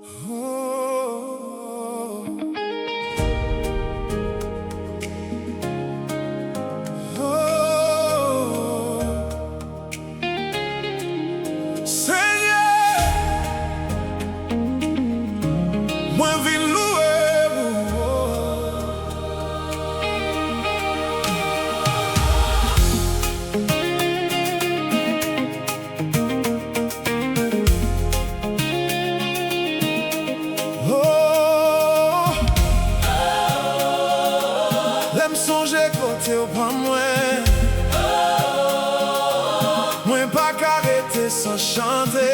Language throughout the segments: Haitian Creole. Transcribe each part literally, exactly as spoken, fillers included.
Oh, oh, oh. Senyè, mwen vin louwe ou. Oh, lè m sonje kote w pran mwen, mwen pa ka rete san chante.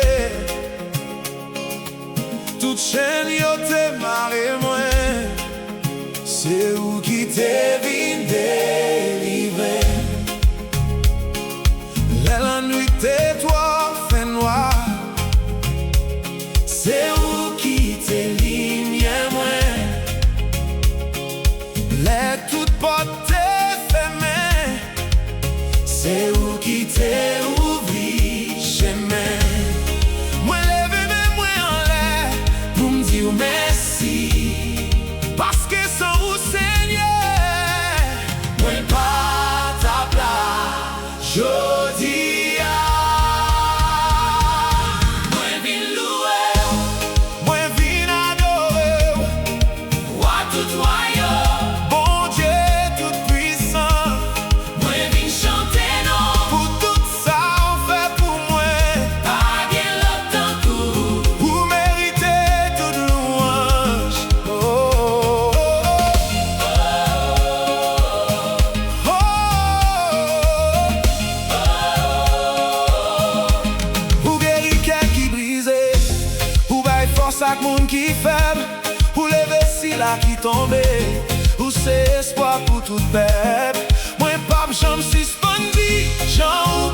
Tout chenn yo te mare mwen, se ou ki te vin delivre m. Lè lannwit te twò fènwa, se ou ki te limyè mwen. Lè tout pòt te fèmen, se ou ki te ouvri chemen. Mwen leve men mwen anlè pou m di w mèsi, paske san ou, Senyè, mwen pa t ap la jodi a. Mwen vin louwe w, mwen vin adore w, Wa tout wayòm, Bondye tout pwisan. Mwen vin chante non w pou tout sa w fè pou mwen. Pa gen lòt tankou w. Ou merite tout lwanj. Oh, oh, oh. Oh, oh, oh. Ou geri kè ki brize, ou bay fòs ak moun ki fèb, ou leve sila ki tonbe, ou se espwa pou tout pèp. Mwen p ap janm sispann di jan ou